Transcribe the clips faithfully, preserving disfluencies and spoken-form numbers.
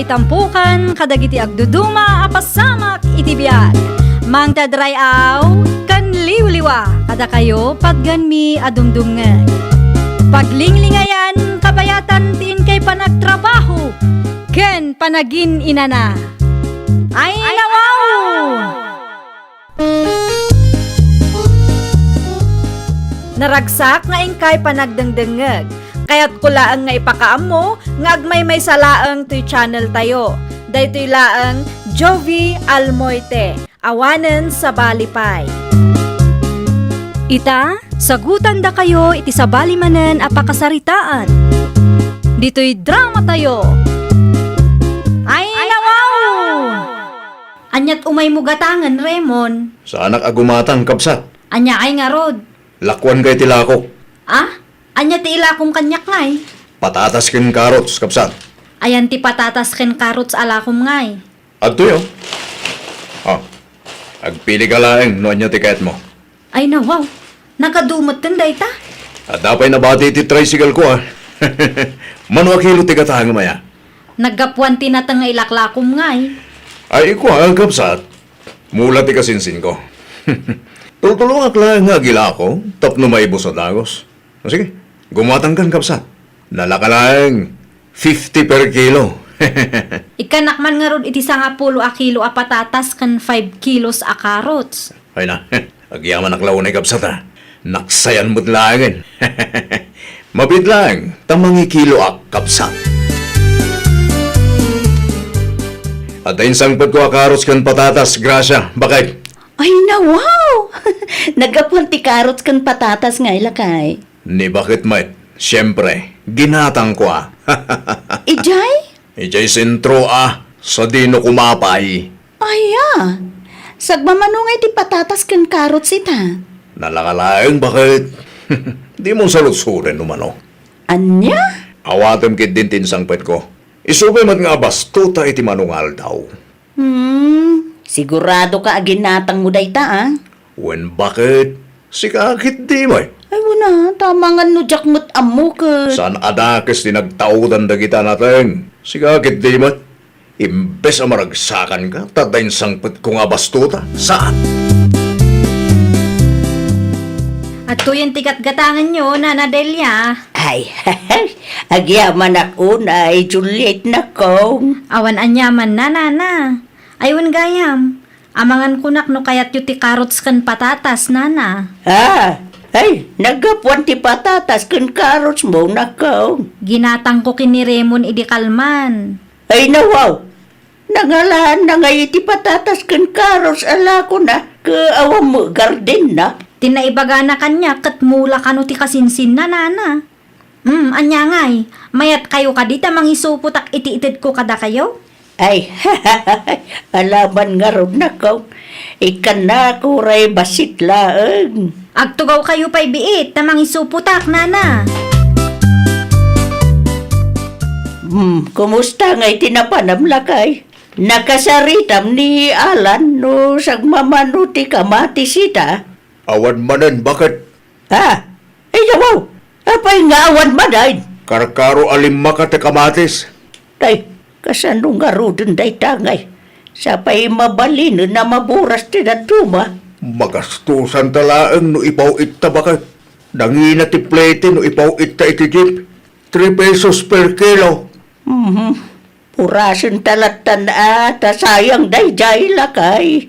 Itampukan kadagiti agduduma a pasamak iti biag. Mangted ray-aw ken liwliwa kadakayo patgenmi a dumdumngeg. Paglinglingayan kabayatan ti inkay panagtrabaho ken panagin-inana. Ay, nawaw! Naragsak nga inkay panagdengdengngeg. Kayatko laeng nga ipakaammo nga agmaymaysa laeng toy channel tayo. Daytoy laeng Jovie Almoite, awanen sabali pay. Ita, sagutandakayo iti sabali manen a pakasaritaan. Ditoy drama tayo. Ay, nawaw! Ania't umaymo gatangen, Raymond? Saanak a gumatang, kabsat. Ania ay ngarud? Lakuanka iti lakok. Ah? Ania ti ilakom kaniak ngay? Patatas ken carrots, kabsat. Ayan ti patatas ken carrots a lakom ngay? Adtoy, oh. Ah, agpilika laeng no ania ti kayatmo. Ay, nawaw. Nagadu metten dayta? Adda pay nabati ti tricycle ko, ah. Mano a kilo ti gatangem aya? Naggapuan ti nateng nga ilaklakom ngay. Ay, kua, kabsat. Mula ti kasinsinko. Tultulongak laeng nga agilako tapno maibus a dagus. O sige, gumatangkan, kabsat. Nalaka laeng fifty per kilo. Ikkanak man ngarud iti sangapulo a kilo a patatas ken five kilos a carrots. Ay na, agyamanak la unay, kabsat, a. Naksayan met laengen. Mabiit laeng ta mangikiloak, kabsat. Adda insangpetko a carrots ken patatas, Gracia, bakit? Ay, nawaw! Naggapuan ti carrots ken patatas ngay, lakay. Ni bakit met, siempre, ginatangko a. Idiay? Idiay sentro a, sadino kumapay. Aya, sagmamano ngay ti patatas ken carrots ita? Nalaka laeng, bakit? Dimo saludsoden no mano. Ania? Awatem ketdin ti insangpetko. Isu pay met nga abastuta iti mano nga aldaw. Hmm, siguradoka a ginatangmo dayta, a? Wen, bakit? Sika ketdi met. Ay, wen a, ta amangan no diak met ammo ket. Saan a dakes ti nagtaodan dagita nateng. Sika ketdi met. Imbes a maragsakanka, ta adda insangpetko nga abastuta. Saan? Adtoyen ti gatgatangenyo, Nana Delia. Ay, agyamanak unay, Juliet, nakong. Awan aniamanna, Nana. Ay, wen gayam. Amangan kunak no kayatyo ti carrots ken patatas, Nana. Ah, ay, naggapuan ti patatas ken carrots mo, nakong. Ginatangko ken ni Raymond idi kalman. Ay, nawaw! Nangalaanna ngay iti patatas ken carrots a lakona, ket awan met gardenna. Ti naibagana kaniak ket mula kano ti kasinsinna, Nana. Hmm, ania ngay? Mayatkayo kadi ta mangisupotak iti itedko kadakayo? Ay, alaman ngarud, nakong. Ikkannako ray bassit laeng. Agtugawkayo pay biit ta mangisupotak, Nana. Hmm, kumusta ngay ti napanam, lakay? Nakasaritam ni Alan no sagmamano ti kamatis ita? Awan manen, bakit? Ah, ay, yawaw! Apay nga awan manen? Karkaro a limmaka ti kamatis. Tay, kasano ngaruden dayta ngay? Sapay mabalinen a maburas ti dadduma. Magastusanta laeng no ipaw-itta, bakit? Nangina ti plete no ipaw-itta iti jeep. Three pesos per kilo. Mhm. Purasenta lattan a, ta sayang daydiay, lakay.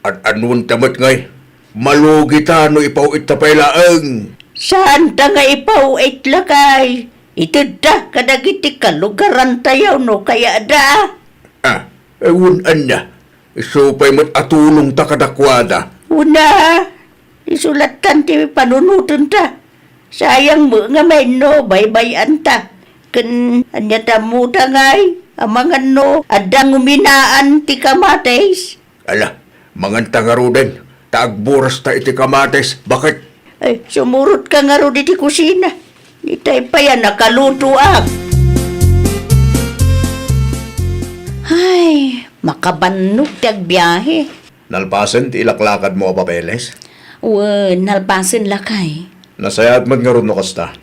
Ad-anonta met ngay, malugita no ipaw-itta pay laeng. Saanta nga ipaw-it, lakay. Itedta kadagiti kalugarantayo no kayatda. Ah, eh, wen ania. Isu pay met a tulongta kadakuada. Wen a, isu lattan ti panunotenta. Sayang met nga mainno baybay-anta. Ken ania ti ammoda ngay, amangan no adda nguminaan ti kamatis? Ala, manganta ngaruden, ta agburasta iti kamatis. Bakit? Ay, sumurotka ngarud iti kusina. Itay pay a nakalutoak. Ay, makabannog ti agbiahe. Nalpasen ti ilaklakadmo a papeles? Wen, nalpasen, lakay. Nasayaat met ngarud no kasta.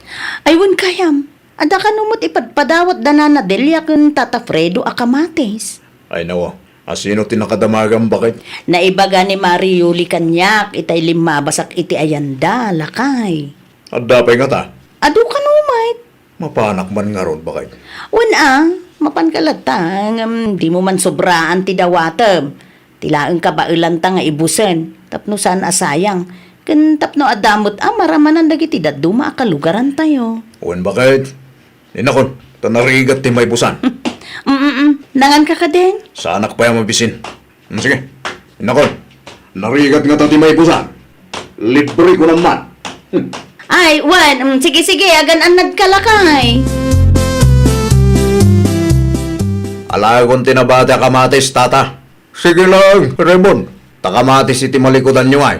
Ay, wen gayam. Adda kano met ipadpadawat da Nana Delia ken Tata Fredo a kamatis? Ay, nawa. Asino ti nakadamagam, baket? Naibaga ni Mari Yuli kaniak itay limmabasak iti ayanda, lakay. Adda pay ngata? Adu kano met. Mapanak man ngarud, baket? Wen a, mapanka latta, ngem dimo man sobraan ti dawatem. Ti laeng kabaelanta nga ibusen, tapno saan a sayang, ken tapno adda met a maramanan dagiti dadduma a kalugarantayo. Wen, baket? Inakon, ta narigat ti maibusan. Mm, mm, mm. Nanganka kadin? Saanak pay a mabisin. Mm, sige. Inakon, narigat ngata ti maibusan. Libre ko naman. Hmm. Ay, wen, mm, sige, sige, agan-annadka lakay. Alagon ti nabati a kamatis, tata. Sige lang, Raymond. Ta kamatis iti malikudanyo ay.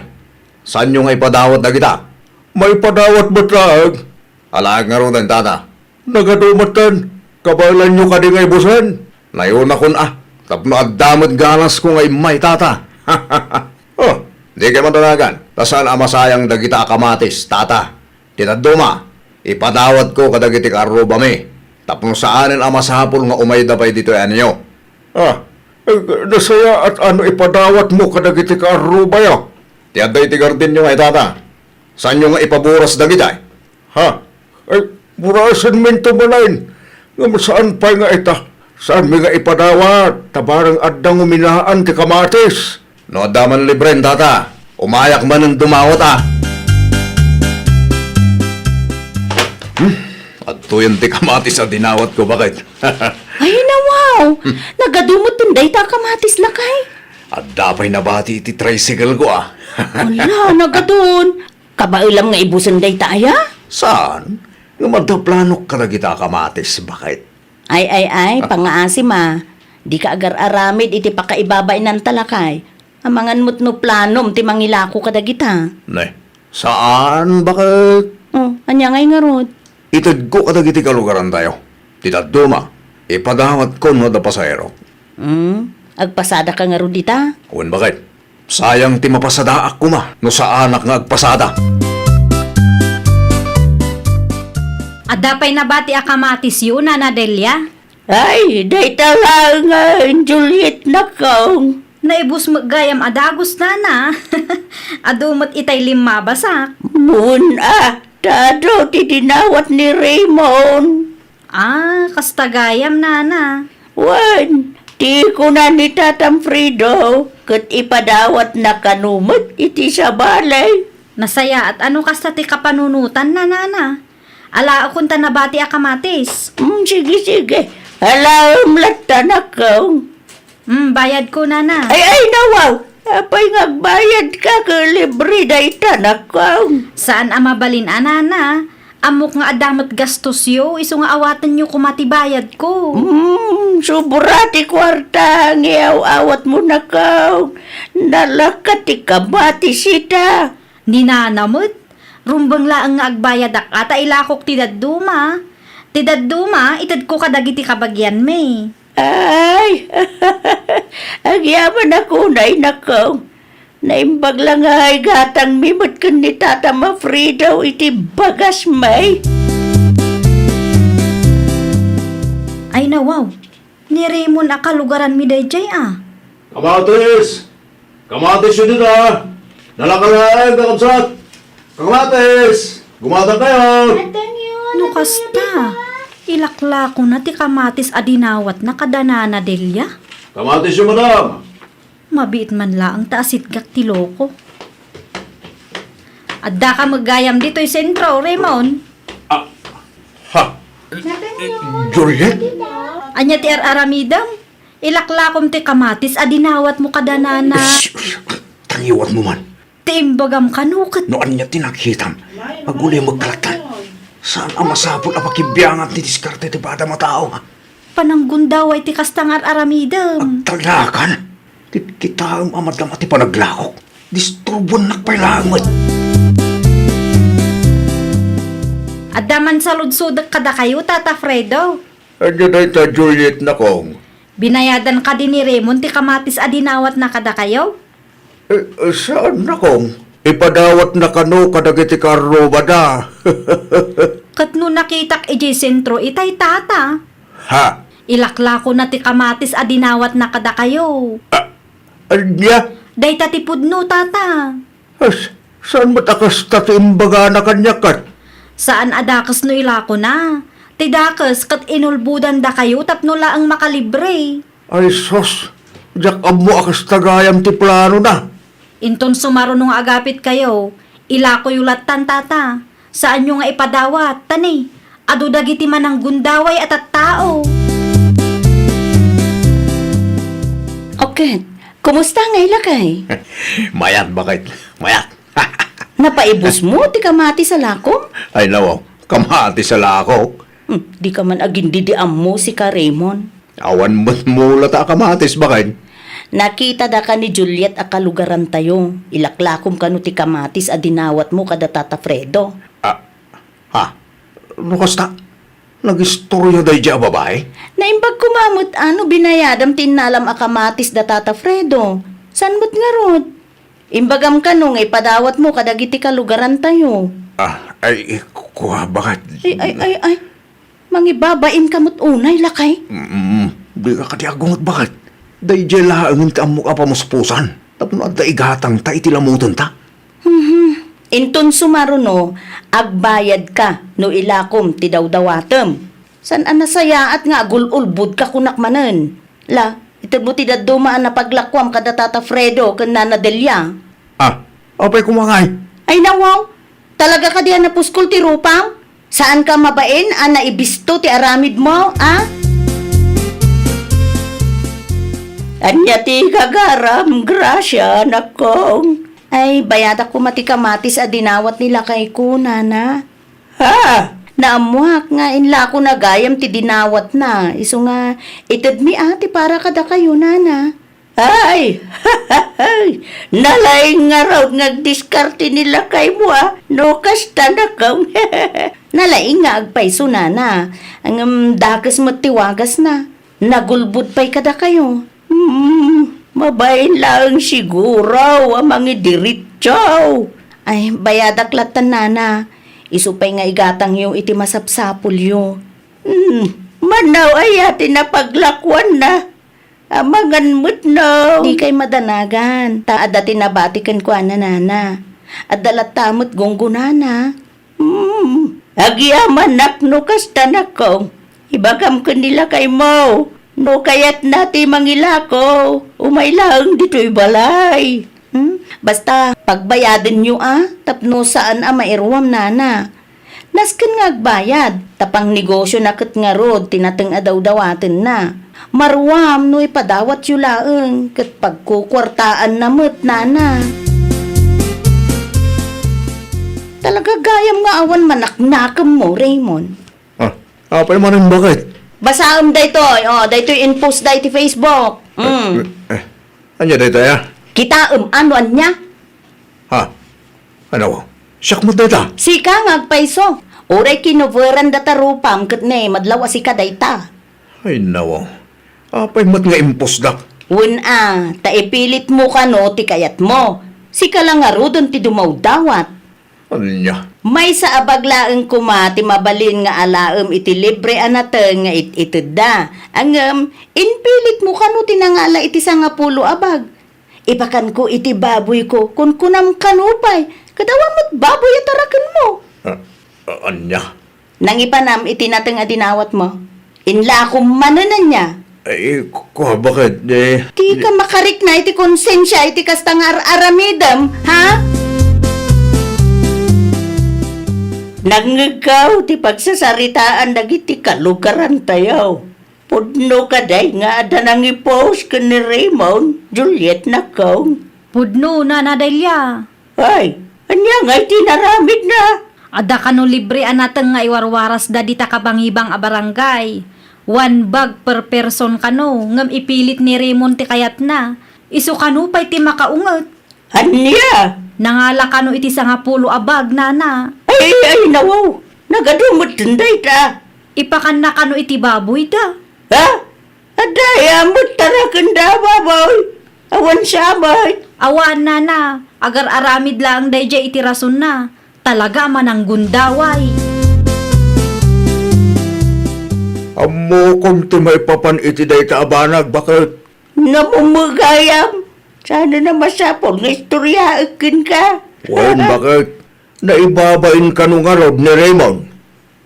Saanyo nga ipadawat dagita? Maipadawat met laeng. Alaek ngaruden, tata. Nagadu metten, kabaelanyo kadi nga ibusen? Nayunakon a, tapno adda met ganasko nga immay, tata. Oh, dikay man danagan, ta saan a masayang dagita a kamatis, tata. Ti dadduma, ipadawatko kadagiti kaarrubami, tapno saanen a masapul nga umayda pay ditoy anyo. Ah, eh, nasayaat a no ipadawatmo kadagiti kaarrubayo. Ti adda iti gardenyo nga itata. Saanyo nga ipaburas dagitay? Ha? Ay, burasenminto manen. Ngem saan pay nga ita? Saanmi nga ipadawat? Ta bareng adda nguminaan ti kamatis. No adda man libren, tata, umayak manen dumawat a. Hmm? Adtoyen ti kamatis a dinawatko, baket? Ay, nawaw! Hmm. Nagadu metten dayta a kamatis, lakay. Adda pay nabati iti tricycle ko, a. Ala, nagadun. Kabaelam nga ibusen dayta aya? Saan? Ngem adda planok kadagita a kamatis, baket? Ay, ay, ay, pangngaasim a. Dika agar-aramid iti pakaibabainan ta, lakay. Amangan met no planom ti mangilako kadagita. Ne, saan, baket? Oh, ania ngay ngarud? Itedko kadagiti kalugarantayo. Ti dadduma, ipadawatko no adda pasaherok. Hmm, agpasadaka ngarud ita? Wen, baket. Sayang ti mapasadaak koma no saanak nga agpasada. Adda pay nabati a kamatisyo, Nana Delia? Ay, dayta laeng nga Juliet, nakong. Naibus met gayam a dagus, Nana. Adu met itay limmabasak. Wen a, ta adu ti dinawat ni Raymond. Ah, kasta gayam, Nana. Wen, ti kuna ni Tatam Fredo, ket ipadawatna kano met iti sabali. Nasayaat a no kasta ti kapanunotanna, Nana. Alaekon ta nabati a kamatis. Mm, sige, sige. Alaem latta, nakong. Mm, bayadko, Nana. Ay, ay, nawaw! Apay nga agbayadka ket libre dayta, nakong? Saan a mabalin a, Nana. Ammok nga adda met gastosyo, isu nga awatenyo koma ti bayadko. Mm, sobra ti kuarta nga iaw-awatmo, nakong. Nalaka ti kamatis ita. Ni Nana met, rumbeng laeng nga agbayadak a ta ilakok ti dadduma. Ti dadduma, itedko kadagiti kabagianmi. Ay, agyamanak unay, nakong. Naimbag la nga igatangmi met ken ni Tata Mafredo iti bagasmi. Ay, nawaw. Ni Raymond a kalugaranmi daydiay a. Kamatis! Kamatis yu dita! Nalaka laeng, kakabsat! Kamatis! Gumatang kayo! No kasta, ilaklakona ti kamatis a dinawatna kada Nana Delia? Kamatis yu, madam! Mabiit man laeng ta asitgak ti loko. Addaka met gayam ditoy sentro, Raymond. Ah, ha? Juliet? Ania ti ar-aramidem? Ilaklakom ti kamatis a dinawatmo kada Nana. Shh, shh, tangiwatmo man. Ti imbagam kano ket. No ania ti nakitam, agulimek ka latta. Saan a masapul a pakibiangan ti diskarte ti padam a tao, ha? Pananggundaway ti kasta nga ar-aramidem. Agtalnakan? Kitkitaem a madama ti panaglakok. Disturbuennak pay laeng met. Adda man saludsodek kadakayo, Tata Fredo. Ania dayta, Juliet, nakong? Binayadan kadi ni Raymond ti kamatis a dinawatna kadakayo? Eh, eh, saan, nakong? Ipadawatna kano kadagiti kaarrubada. Ket no nakitak idiay sentro itay, tata, Ha? ilaklakona ti kamatis a dinawatna kadakayo. Ah, ania? Dayta ti pudno, tata. As, saan met a kasta ti imbagana kaniak ket? Saan a dakes no ilakona. Ti dakes ket inulbodandakayo tapno laeng makalibre. Ay sus, diak ammo a kasta gayam ti planona. Inton sumaruno nga agapitkayo, ilakoyo lattan, tata. Saanyo nga ipadawat, ta ni, adu dagiti mananggundaway a tattao. Oket, kumusta ngay lakay? Mayat, baket. Mayat. Napaibusmo ti kamatis a lakom? Ay, nawaw. Kamatis a lakok. Hmm, dika man agin-ammo, sika, Raymond. Awan met mulata a kamatis, baket. Nakitadaka ni Juliet a kalugarantayo. Ilaklakom kano ti kamatis a dinawatmo kada Tata Fredo. Ah, ha? No kasta, nagistorya daydiay a babai? Naimbag koma met a no binayadam ti innalam a kamatis da Tata Fredo. Saan met ngarud? Imbagam kano nga ipadawatmo kadagiti kalugarantayo. Ah, ay, kua, baket. Ay, ay, ay, ay. Mangibabainka met unay, lakay. Mm, dika kadi agunget, baket. Daydiay laengen ti ammok a pamuspusan. Tapno adda igatangta iti lamutenta. Mhm. Inton sumaruno, agbayadka no ilakom ti dawdawatem. Saan a nasayaat nga agul-ulbodka kunak manen. La, itedmo ti dadduma a napaglakuam kada Tata Fredo ken Nana Delia. Ah, apay koma ngay? Ay, nawaw. Talaga kadi a napuskol ti rupam? Saanka mabain a naibisto ti aramidmo, a? Ania ti gagaram, Gracia, nakong? Ay, bayadak koma ti kamatis a dinawat ni lakayko, nana. Ha? Naammoak nga inlakona gayam ti dinawatna, isu nga itedmi a ti para kadakayo, nana. Ay! Nalaing ngarud nga agdiskarte ni lakaymo, a, no kasta, nakong. Nalaing nga agpayso, nana. Ngem dakes met ti wagasna. Nagulbod pay kadakayo. Hmm, mabain laeng siguro a mangidiritso. Ay, bayadak lattan, nana. Isu pay nga igatangyo iti masapsapulyo. Hmm, mano aya ti napaglakuanna? Amangan met no. Dikay madanagan, ta adda ti nabati kenkuana, nana. Adda latta met gunggonana. Hmm, agyamanak no kasta, nakong. Ibagam ken ni lakaymo, no kayatna ti mangilako, umay laeng ditoy balay. Hmm? Basta, pagbayadenyo a, tapno saan a mairuam, nana. Nasken nga agbayad, ta pangnegosyona ket ngarud ti nateng a dawdawatenna. Maruam no ipadawatyo laeng, ket pagkukuartaanna met, nana. Talaga gayam nga awan manaknakemmo, Raymond. Ah, apay manen, baket? Basaem daytoy, o, daytoy in-post da iti Facebook. Mm. Eh, eh, ania daytoy, a? Kitaem, a, no ania? Ha? Ano? Siak met dayta? Sika nga agpayso. Uray kinoveran data rupam ket ne, madlaw a sika dayta. Ay, nawaw. Apay met nga in-post da? Wen a, ta ipilitmo kano ti kayatmo. Sika la ngaruden ti dumawdawat. Ania? Maysa a bag laeng koma ti mabalin nga alaem iti libre a nateng nga it-itedda. Ngem, impilitmo kano ti nangala iti sangapulo a bag. Ipakanko iti baboyko, kunkunam kano pay, ket awan met baboy a tarakenmo. Ah, ah, ania? Nangipanam iti nateng a dinawatmo. Inlakom manen, ania? Ay, ku-, kua, baket, eh. Dika makarikna iti konsensia iti kasta nga ar-aramidem, ha? Nangngegko ti pagsasaritaan dagiti kalugarantayo. Pudno kadi nga adda nangi-post ken ni Raymond, Juliet, nakong? Pudno, Nana Delia. Ay, ania ngay ti inaramidna? Adda kano libre a nateng nga iwarwarasda dita kabangibang a barangay. One bag per person kano, ngem ipilit ni Raymond ti kayatna. Isu kano pay ti makaunget. Ania? Nangala kano iti sangapulo a bag, nana. Ay, ay, nawaw. Nagadu metten dayta. Ipakanna kano iti baboyda. Ha? Adda aya met tarakenda a baboy? Awan sa met. Awan, nana. Agar-aramid laeng daydiay iti rasonna. Talaga a mananggundaway. Ammokon ti maipapan iti dayta a banag, baket. Namumegayam. Saan a masapul nga istoryaek kenka. Wen, baket. Naibabain kano ngarud ni Raymond.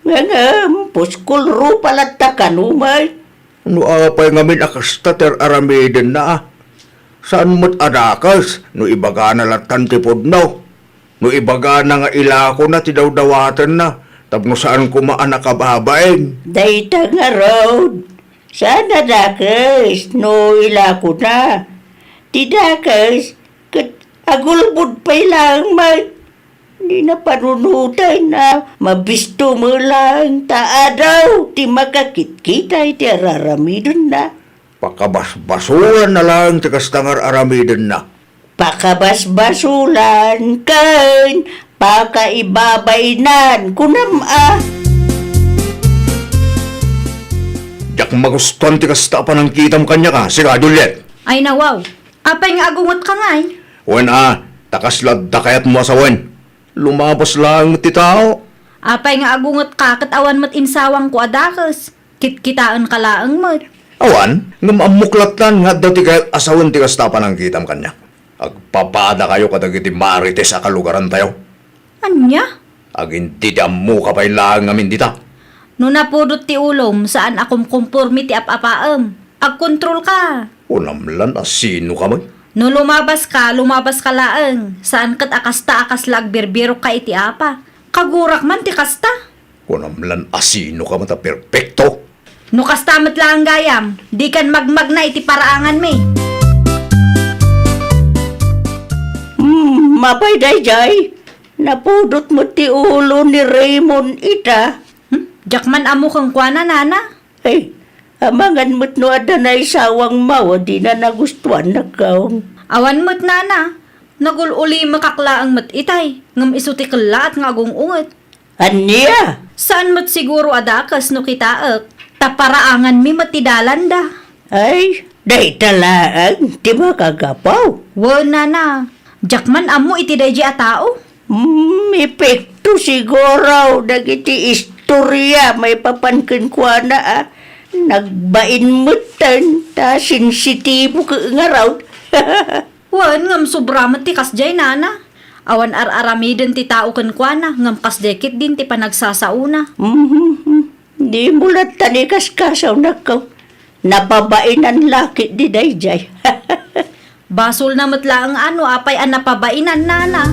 Ngem, puskol rupa latta kano met. No apay ngamin a kasta ti ar-aramidenna, a? Saan met a dakes no ibagana lattan ti pudno? No ibagana nga ilakona ti dawdawatenna tapno saan koma a nakababain? Dayta ngarud, saan a dakes no ilakona. Ti dakes, ket agulbod pay laeng met. Di na panunoten a mabisto met laeng ta adaw ti makakitkita iti ar-aramidenna. Pakabasbasulanna laeng ti kasta nga ar-aramidenna. Pakabasbasulan ken pakaibabainan, kunam a. Diak magustuan ti kasta a panangkitam kaniak, a, sika, Juliet. Ay, nawaw. Apay nga agungetka ngay? Wen a, ta kasla adda kayatmo a sawen. Lumabas laeng met ti tao. Apay nga agungetka ket awan met insawangko a dakes? Kitkitaenka laeng met. Awan, ngem ammok lattan nga adda ti kayat a sawen ti kasta a panangkitam kaniak. Agpapadakayo kadagiti marites a kalugarantayo. Ania? Agindidammoka pay laeng ngamin dita. No napudot ti ulom, saan a kumkompormi ti ap-apaem. Agkontrolka. Kunam lan a sinoka met? No lumabaska, lumabaska laeng. Saan ket a kasta a kasla agbirbirokka iti apa. Kagurak man ti kasta. Kunam lan a sinoka met a perpekto. No kasta met laeng gayam, dikan magmagna iti paraanganmi. Hmm, apay daydiay? Napudot met ti ulo ni Raymond ita. Hmm? Diak man ammo kenkuana, nana. Ay, amangan met no adda naisawangmo a dina nagustuan, nakkaw. Awan met, nana. Nagul-ulimekak laeng met itay, ngem isu ti kellaat nga agung-unget. Ania? Saan met siguro a dakes no kitaek, ta paraanganmi met ti dalanda. Ay, dayta laeng ti makagapu. Wen, nana, diak man ammo iti daydiay a tao. Hmm, epekto siguro dagiti istoria maipapan kenkuana a nagbain metten ta sensitibo ket ngarud. Wen, ngem sobra met ti kasdiay, nana. Awan ar-aramiden ti tao kenkuana, ngem kasdiay ketdin ti panagsasaona. Mhm. Dimo latta ni kaskasaw, nakkaw. Napabainan la ketdi daydiay. Basolna met laeng a no apay a napabainan, nana.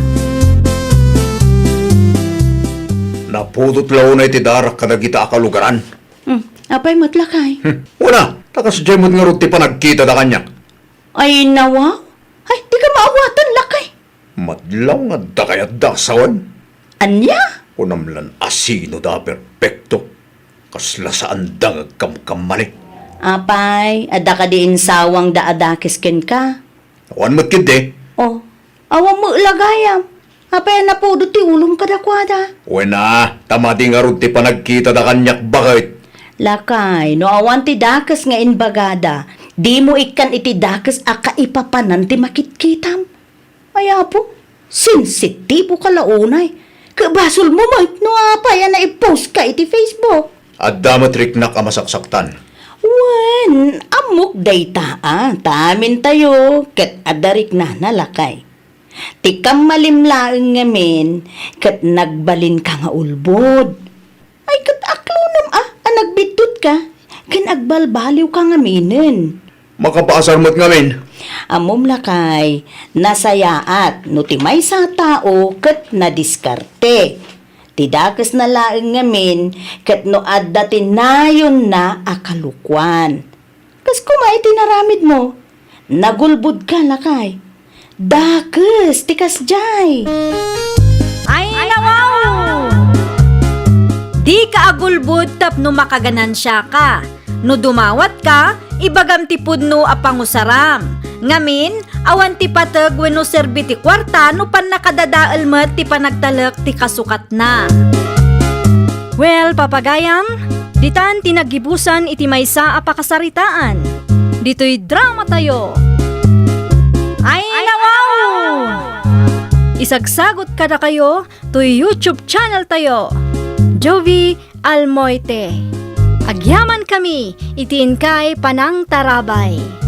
Napudot la unay ti darak kadagita a kalugaran. Hmm, apay met, lakay? Hmm, wen a, ta kasdiay met ngarud ti panagkitada kaniak. Ay, nawa? Ay, dika maawatan, lakay. Madlaw nga adda kayatda a sawen. Ania? Kunam lan a sinoda a perpekto. Kasla saanda nga agkamkammali. Apay, adda kadi insawangda a dakes kenka? Awan met ketdi. Oh, awan met la gayam. Apay a napudot ti ulom kadakuada? Wen a, ta madi ngarud ti panagkitada kaniak, baket. Lakay, no awan ti dakes nga imbagada, dimo ikkan iti dakes a kaipapanan ti makitkitam. Ay, Apo, sensitiboka la unay. Ket basolmo met no apay a nai-postka iti Facebook. Adda met riknak a masaksaktan. Wen, ammok dayta a, ta amintayo ket adda riknana, lakay. Ti kammalim laeng ngamin ket nagbalinka nga ulbod. Ay, ket aklonam a, a nagbiddutka, ken agbalbaliwka ngaminen. Makapaasar met ngamin. Ammom, lakay, nasayaat no ti maysa a tao ket nadiskarte. Ti dakesna laeng ngamin ket no adda ti nayonna a kalokuan. Kas koma iti naramidmo, nagulbodka, lakay. Dakes ti kasdiay. Ay, nawaw! Dika agulbod tapno makaganansiaka. No dumawatka, ibagam ti pudno a pangusaram. Ngamin, awan ti pateg wenno serbi ti kuarta no pannakadadael met ti panagtalek ti kasukat na. Well, papagayam, ditan ti naggibusan iti maysa a pakasaritaan. Ditoy dramatayo. Ay, nawaw! Isagsagot kadakayo toy YouTube channel tayo, Jovi Almoite. Agyamankami iti inkay panangtarabay.